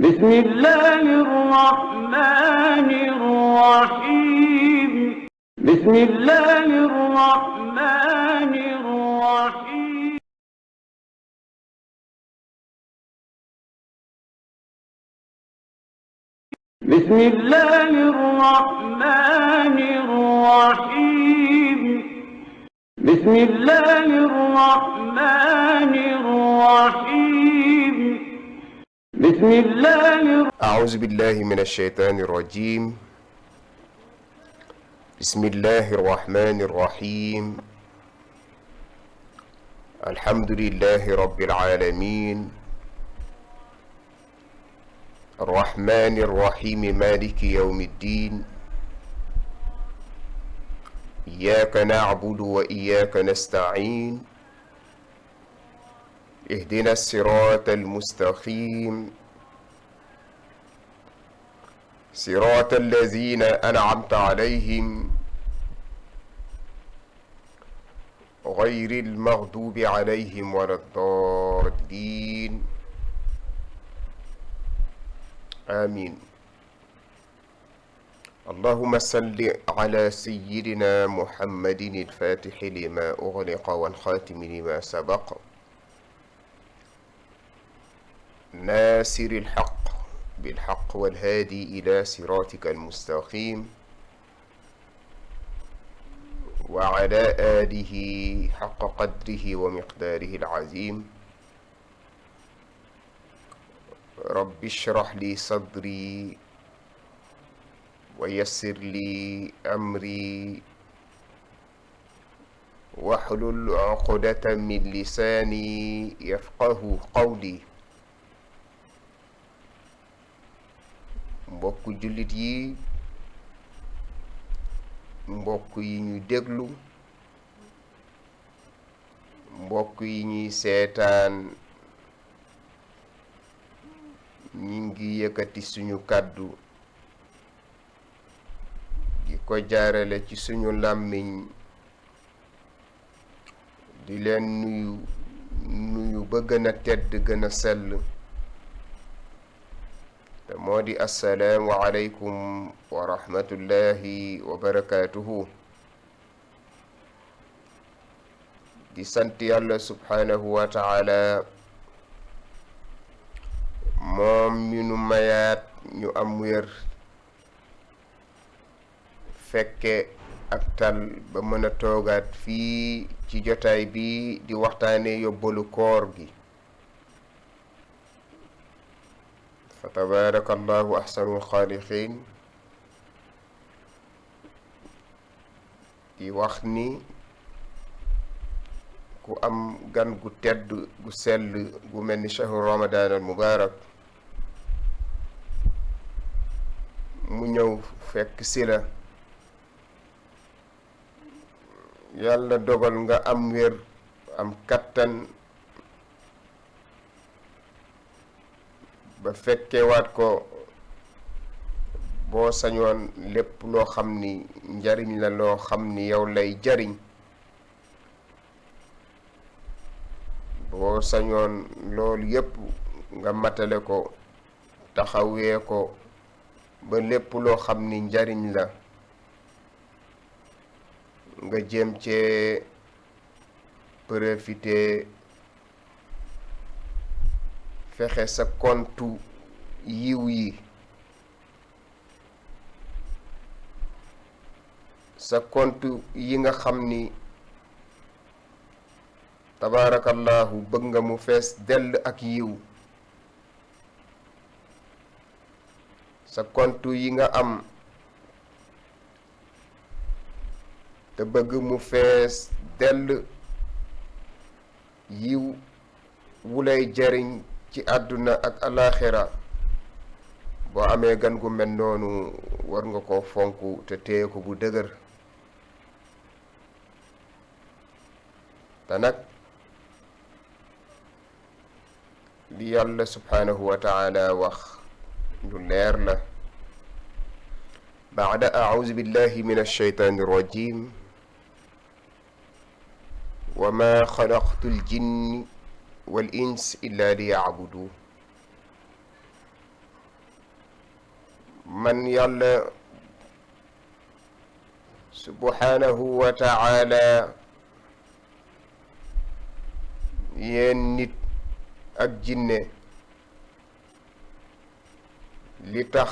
بسم الله الرحمن الرحيم بسم الله الرحمن الرحيم بسم الله الرحمن الرحيم بسم الله الرحمن الرحيم بسم الله أعوذ بالله من الشيطان الرجيم. بسم الله الرحمن الرحيم. الحمد لله رب العالمين، الرحمن الرحيم، مالك يوم الدين. إياك نعبد وإياك نستعين، اهدنا الصراط المستقيم، صراط الذين أنعمت عليهم غير المغضوب عليهم ولا الضالين، آمين. اللهم صل على سيدنا محمد الفاتح لما أغلق والخاتم لما سبق، ناصر الحق بالحق والهادي إلى صراطك المستقيم، وعلى آله حق قدره ومقداره العظيم. رب اشرح لي صدري ويسر لي أمري واحلل عقدة من لساني يفقه قولي. mbokk jullit yi, mbokk yi ñuy déglu, mbokk yi ñuy seetaan, ñi ngi yëkkati suñu kàddu di ko jaarale ci suñu làmmiñ di leen nuyu ba gën a tedd gën a sell, te moo di assalaamu aleykum wa rahmatullahi wa barakaatuhu. di sant yàlla subhaanahu wa taala, moom mi nu mayaat ñu am wér, fekke ak tal ba mën a toogaat fii ci jotaay bi di waxtaane yóbbalu koor gi. fa tabaarakallahu ahsanul xaaliqiin. di wax ni ku am gan gu tedd gu sell gu mel ni shahru ramadan al mubaarak mu ñëw fekk si la, yàlla dogal nga am wér, am kattan ba fekkewaat ko, boo sañoon lépp loo xam ni njariñ la, loo xam ni yow lay jariñ, boo sañoon loolu yépp nga matale ko, taxawee ko ba lépp loo xam ni njariñ la nga jéem cee profité, fexe sa kontu yiw yi, sa kontu yi nga xam ni tabaarakallahu bëgg nga mu fees dell ak yiw, sa kontu yi nga am te bëgg mu fees dell yiw wu lay jariñ ci àdduna ak alaaxira, boo amee gan gu mel noonu war nga ko fonk te téye ko bu dëgër. te nag li yàlla subhaanahu wa taala wax lu leer la. baada auzu billahi min alsheytaani irrajim. wa ma xalaqtu ljinni wal ins illa li yacbudu. man yàlla subhanahu wa ta'ala yéen nit ak jinne li tax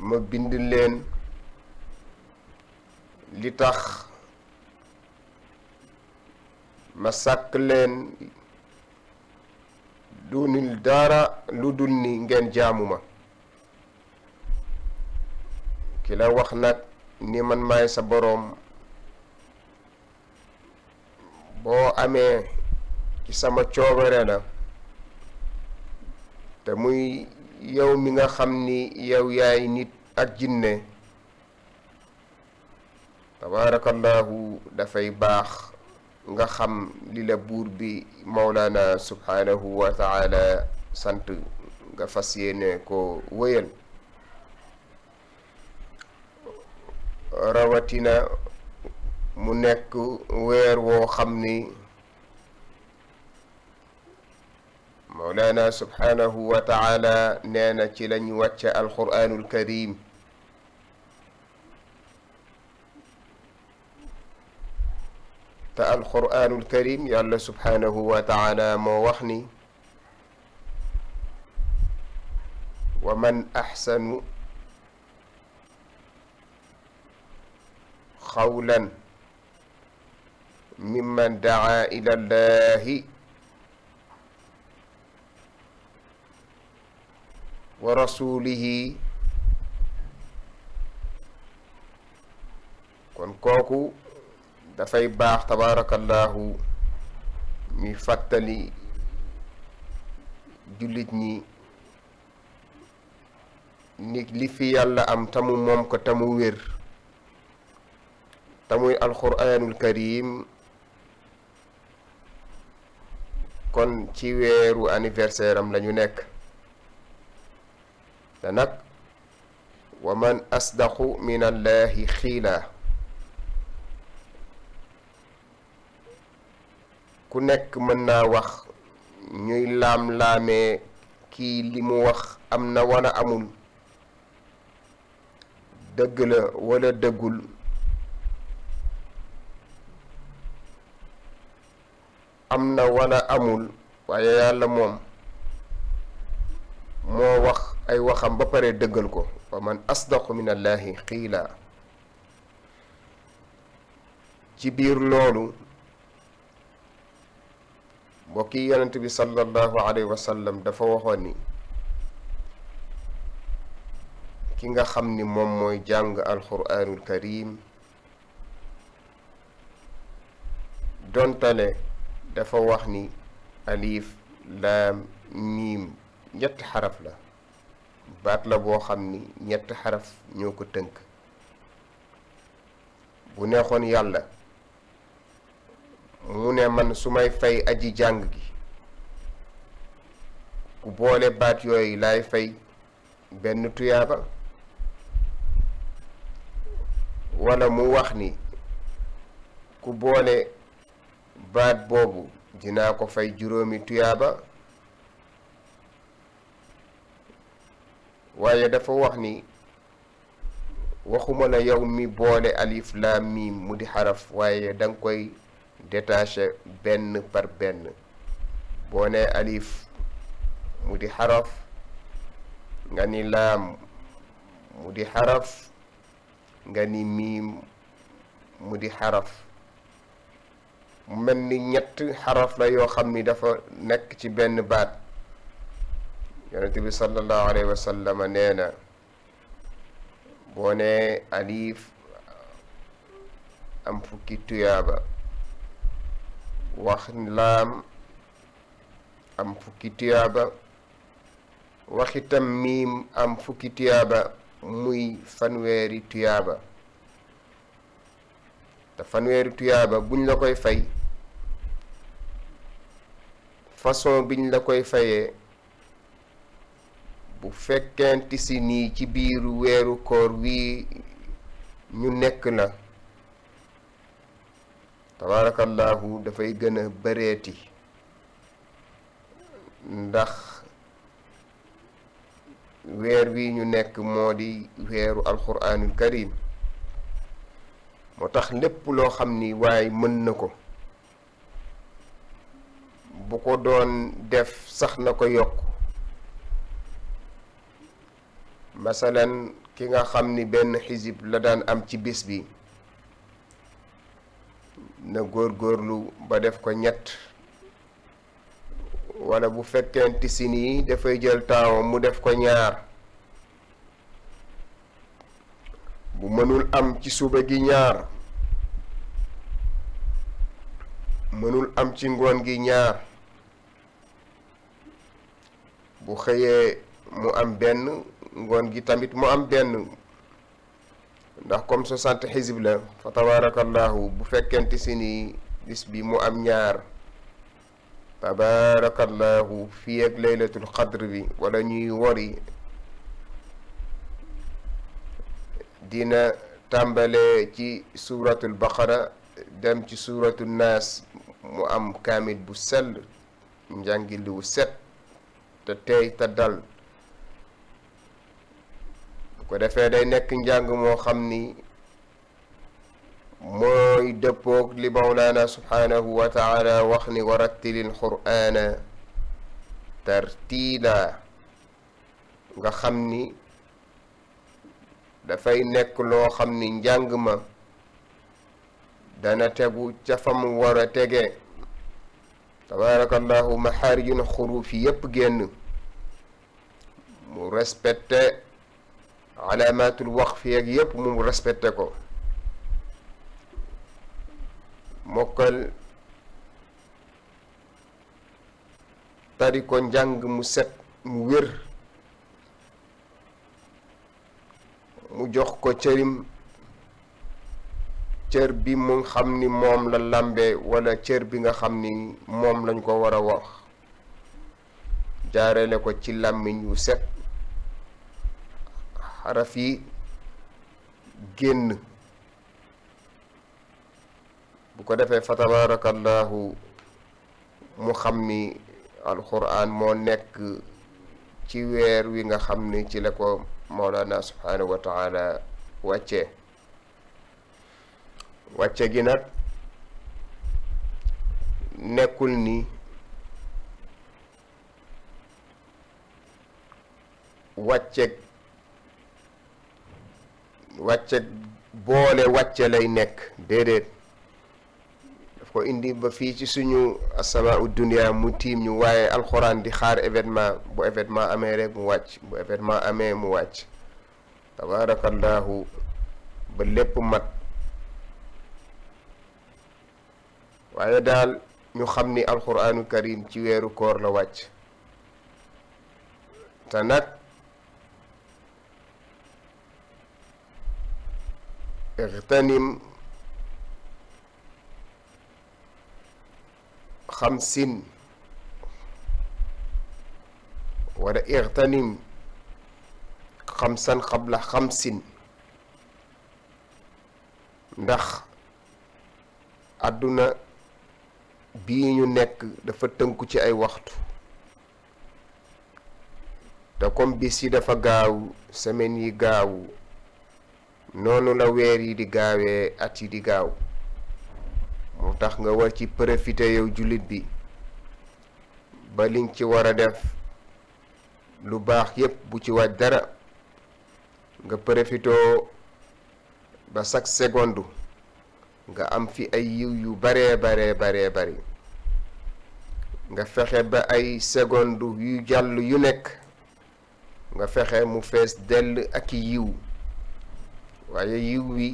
ma bind leen li tax ma sàkk leen dunil dara lu dul ni ngeen jaamu ma ki la wax nag ni man maay sa boroom boo amee ci sama coobare la te muy yow mi nga xam ni yow yaay nit ak jinne tabarakallahu dafay baax nga xam li la buur bi Mawlana subhanahu wa ta'ala sant nga fas yéene ko wéyal rawatina mu nekk weer woo xam ni Mawlana subhanahu wa ta'ala nee na ci lañ wàcce alquranul karim te alquranul karim yàlla subhanahu wa ta'ala moo wax ni wa man axsanu xawlan mimman daa ila llahi wa rasulihi kon kooku dafay baax tabarakallahu ñuy fàttali jullit ñi ni li fi yàlla am tamu moom ko tamu wér tamuy alquranul karim kon ci weeru anniversaire am lañu nekk te nag wa man asdaqu min allahi xiila ku nekk mën naa wax ñuy laam-laamee kii li mu wax am na wala amul dëgg la wala dëggul am na wala amul waaye yàlla moom moo wax ay waxam ba pare dëggal ko wa man asdaqu min allahi qiila ci biir loolu mbokki yonent bi sallallahu alayhi wa sallam dafa waxoon ni ki nga xam ni moom mooy jàng alquranul karim dontale dafa wax ni alif laam miim ñetti xaraf la baat la boo xam ni ñetti xaraf ñoo ko tënk bu neexoon yàlla mu ne man su may fay aji jàng gi ku boole baat yooyu laay fay benn tuyaaba wala mu wax ni ku boole baat boobu dinaa ko fay juróomi tuyaaba waaye dafa wax ni waxuma la yow mi boole alif laam miim mu di xaraf waaye danga koy détaché benn par benn boo nee alif mu di xaraf nga ni laam mu di xaraf nga ni miim mu di xaraf mu mel ni ñett xaraf la yoo xam ni dafa nekk ci benn baat yonent bi sallallahu alayhi wa sallam nee na boo nee alif am fukki tuyaaba wax laam am fukki tuyaaba waxitam miim am fukki tuyaaba muy fanweeri tuyaaba te fanweeri tuyaaba buñ la koy fay façon biñ la koy fayee bu fekkenti si nii ci biiru weeru koor wii ñu nekk la tabarakallahu dafay gën a bëreeti ndax weer wi ñu nekk moo di weeru alquranul karim moo tax lépp loo xam ni waaye mën na ko bu ko doon def sax na ko yokk masalan ki nga xam ni benn xisib la daan am ci bis bi na góorgóorlu ba def ko ñett wala bu fekkente si nii dafay jël temps mu def ko ñaar bu mënul am ci suba gi ñaar mënul am ci ngoon gi ñaar bu xëyee mu am benn ngoon gi tamit mu am benn ndax comme 60 xisib la fa tabarakallahu bu fekkente si ni bis bi mu am ñaar tabarakallahu fii ak laylatul qadr bi wala ñuy wori dina tàmbale ci suratul baqara dem ci suratul naas mu am kaamil bu sell njàngil wu set te tey te dal ko defee day nekk njàng moo xam ni mooy dëppoog li mawlaana subhaanahu wa taala wax ni warattilil qur'aana tartiila nga xam ni dafay nekk loo xam ni njàng ma dana tegu ca fa mu war a tege tabaarakallahu maxaarijul xuruuf yi yépp génn mu respecté alaamaatul waqfi ak yépp mu respecté ko mokkal tari ko njàng mu set mu wér mu jox ko cër bi mu xam ni moom la làmbe wala cër bi nga xam ni moom lañ ko war a wax jaarale ko ci làmmiñ wu set xaraf yi génn bu ko defee fa tabarakallahu mu xam ni alquran moo nekk ci weer wi nga xam ni ci la ko mawlana subhanahu wa taala wàcce gi nag nekkul ni wàcce boole wàcce lay nekk déedéet daf ko indi ba fii ci suñu asamaa dunia mu tiim ñu waaye alxuraan di xaar événement bu événement amee rek mu wàcc bu événement amee mu wàcc tabarakallahu ba lépp mat waaye daal ñu xam ni alxuraanu karim ci weeru koor la wàcc te nag اغتنم 50 wala اغتنم 5 قبل 50 ndax àdduna bii ñu nekk dafa tënku ci ay waxtu te comme bis yi dafa gaaw semaine yi gaaw noonu la weer yi di gaawee at yi di gaaw moo tax nga war ci profiter yow jullit bi ba liñ ci war a def lu baax yépp bu ci wàcc dara nga profitoo ba chaque seconde nga am fi ay yiw yu baree bari nga fexe ba ay seconde yu jàll yu nekk nga fexe mu fees dell ak yiw waaye yiw wi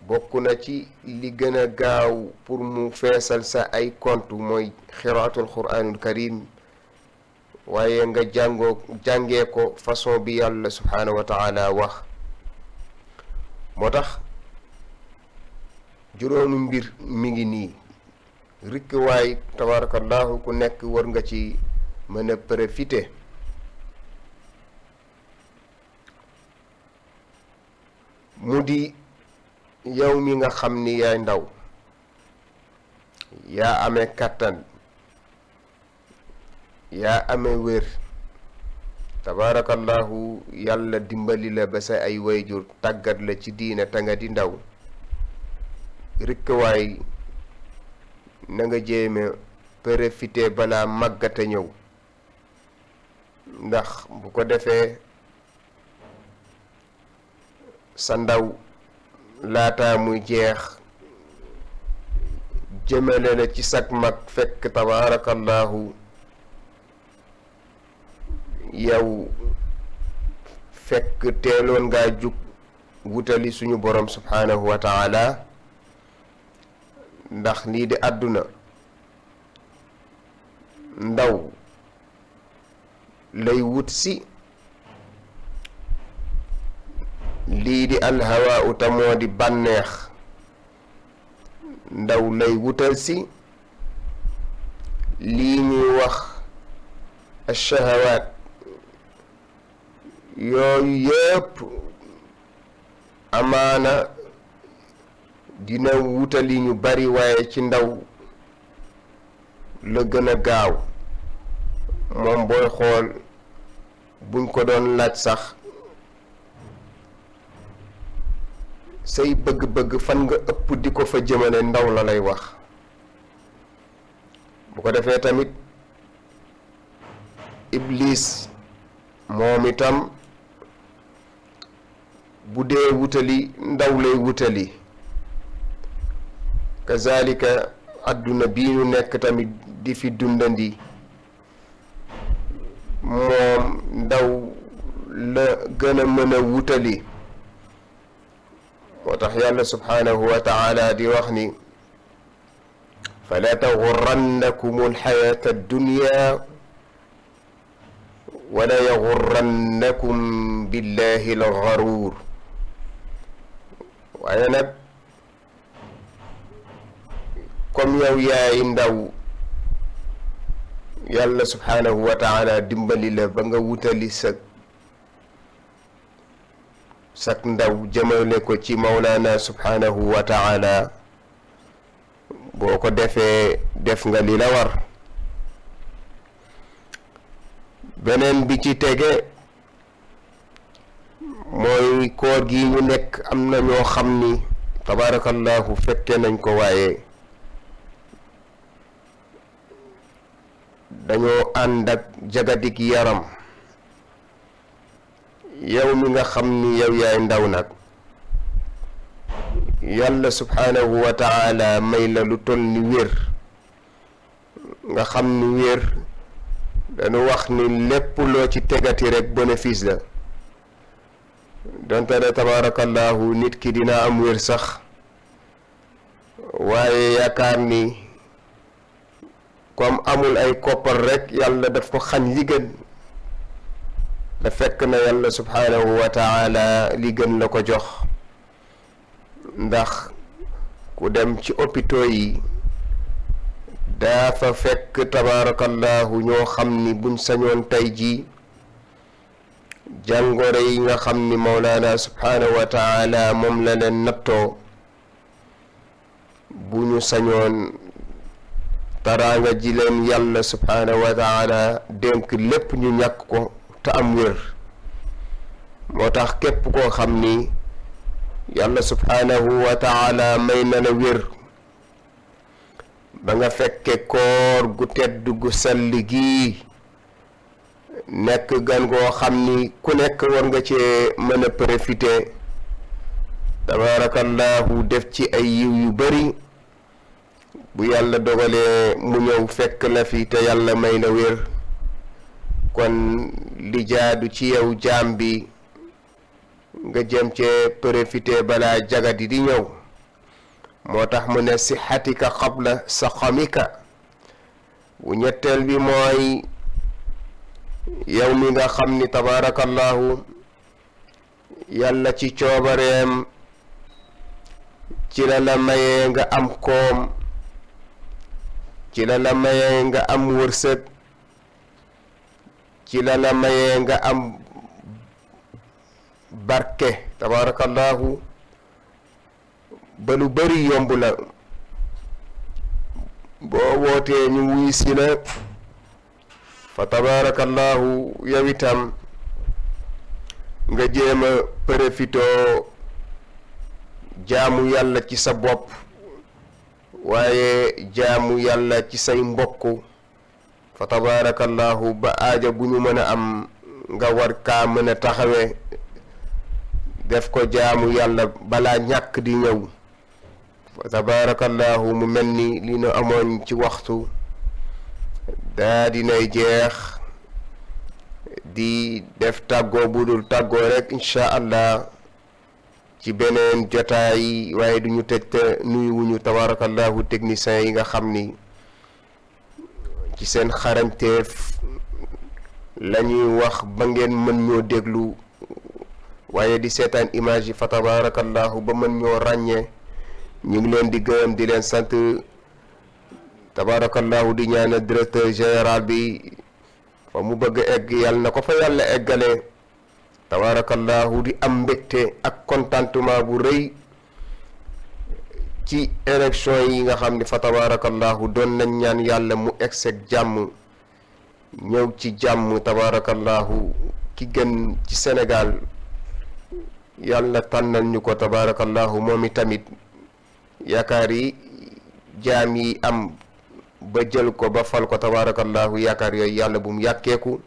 bokk na ci li gën a gaaw pour mu feesal sa ay compte mooy xiraatul quraanul karim waaye nga jàngee ko façon bi yàlla subhaanahu wa taala wax moo tax juróomi mbir mi ngi nii rikk waay tabarakallahu ku nekk war nga ci mën a profiter mu di yow mi nga xam ni yaay ndaw yaa amee kàttan yaa amee wér tabaarakallahu yàlla dimbali la ba sa ay wayjur tàggat la ci diina te nga di ndaw rikk waay na nga jéeme profité balaa màggata ñëw ndax bu ko defee sa ndaw laata muy jeex jëmale la ci sag mag fekk tabaarakallahu yow fekk teeloon ngaa jug wutali suñu borom subhaanahu wa taala ndax lii di àdduna ndaw lay wut si lii di alhawaa uta moo di bànneex ndaw lay wutal si lii ñuy wax ash-shahawaat yooyu yépp amaana dina wutali ñu bari waaye ci ndaw la gën a gaaw moom booy xool buñ ko doon laaj sax say bëgg-bëgg fan nga ëpp di ko fa jëmale ndaw la lay wax bu ko defee tamit iblis moom itam bu dee wutali ndaw lay wutali kazalika àdduna bii ñu nekk tamit di fi dundandi moom ndaw la gën a mën a wutali moo tax yàlla subhaanahu wa taala di wax ni fala taxurrannakum alxayata addunya wala yaxurrannakum billahi alxaruur waaye nag comme yow yaay ndaw yàlla subhaanahu wa taala dimbali la ba nga wutali sak ndaw jëmale ko ci mawlaana subhaanahu wa taala boo ko defee def nga li la war beneen bi ci tege mooy koor gi ñu nekk am na ñoo xam ni tabaarakallahu fekke nañ ko waaye dañoo ànd ak jagadik yaram yow mi nga xam ni yow yaay ndaw nag yàlla subhaanahu wa taala may la lu toll ni wér nga xam ni wér dañu wax ni lépp loo ci tegati rek bénéfice la donte ne tabaarakallahu nit ki dina am wér sax waaye yaakaar ni comme amul ay koppar rek yàlla daf ko xañ li gën da fekk na yàlla subhaanahu wa taala li gën la ko jox ndax ku dem ci hôpitaux yi dafa fekk tabaarakallahu ñoo xam ni buñ sañoon tey ji jàngoro yi nga xam ni mawlaana subhaanahu wa taala moom la leen nattoo bu ñu sañoon taraanga ji leen yàlla subhaanahu wa taala dénk lépp ñu ñàkk ko te am wér moo tax képp koo xam ni yàlla subhaanahu wa taala may na la wér ba nga fekke koor gu tedd gu sell gii nekk gan goo xam ni ku nekk war nga cee mën a profité tabaarakallahu def ci ay yiw yu bari bu yàlla dogalee mu ñëw fekk la fi te yàlla may la wér kon li jaadu ci yow jaam bi nga jëm cee profité balaa jagadi di ñëw moo tax mu ne sixatika qabla saqamika bu ñetteel bi mooy yow mi nga xam ni tabaarakallahu yàlla ci coobareem ci la mayee nga am koom ci la mayee nga am wërsëg ci la mayee nga am barke tabaarakallahu ba lu bari yomb la boo wootee ñu wuy si la fa tabaarakallahu yow itam nga jéem a profitoo jaamu yàlla ci sa bopp waaye jaamu yàlla ci say mbokk fa tabarakallahu ba aaja bu ñu mën a am nga war kaa mën a taxawee def ko jaamu yàlla balaa ñàkk di ñëw fa tabarakallahu mu mel ni li nu amoon ci waxtu daa dinay jeex di def tàggoo bu dul tàggoo rek incha allah ci beneen jotaay waaye duñu tëj te nuyuwuñu tabarakallahu techniciens yi nga xam ni ci seen xarañteef la ñuy wax ba ngeen mën ñoo déglu waaye di seetaan image yi fa tabarakallahu ba mën ñoo ràññee ñu ngi leen di gërëm di leen sant tabarakallahu di ñaanal directeur général bi fa mu bëgg egg yàlla na ko fa yàlla eggale tabarakallahu di am mbégte ak contentement bu rëy ci élection yi nga xam ni fa tabarakallahu doon nañ ñaan yàlla mu egseeg jàmm ñëw ci jàmm tabarakallahu ki gën ci Sénégal yàlla tànnal ñu ko tabarakallahu moom i tamit yaakaar yi jaam yi am ba jël ko ba fal ko tabarakallahu yaakaar yooyu yàlla bu mu yàkkeeku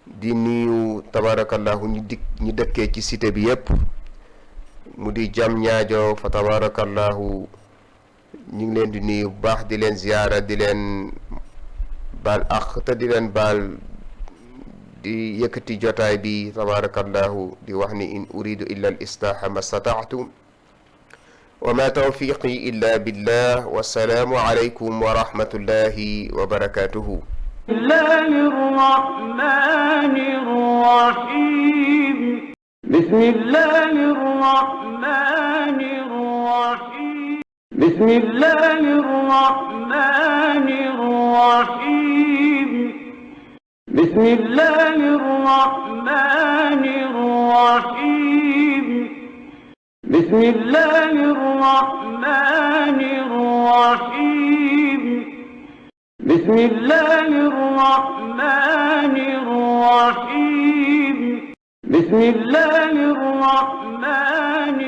di nuyu tabarakallahu ñu dëkkee ci cité bi yépp mu di jam ñaajo fa tabarakallahu ñu ngi leen di nuyu bu baax di leen ziyaara di leen baal ak te di leen baal di yëkkati jotaay bi tabarakallahu di wax ni in uridu illa al islaaha ma stata'tu wa ma tawfiqi illa billah wassalaamu alaykum wa rahmatullahi wa barakatuhu الله الرحمن الرحيم بسم الله الرحمن الرحيم بسم الله الرحمن الرحيم بسم الله الرحمن الرحيم بسم الله الرحمن الرحيم بسم الله الرحمن الرحيم بسم الله الرحمن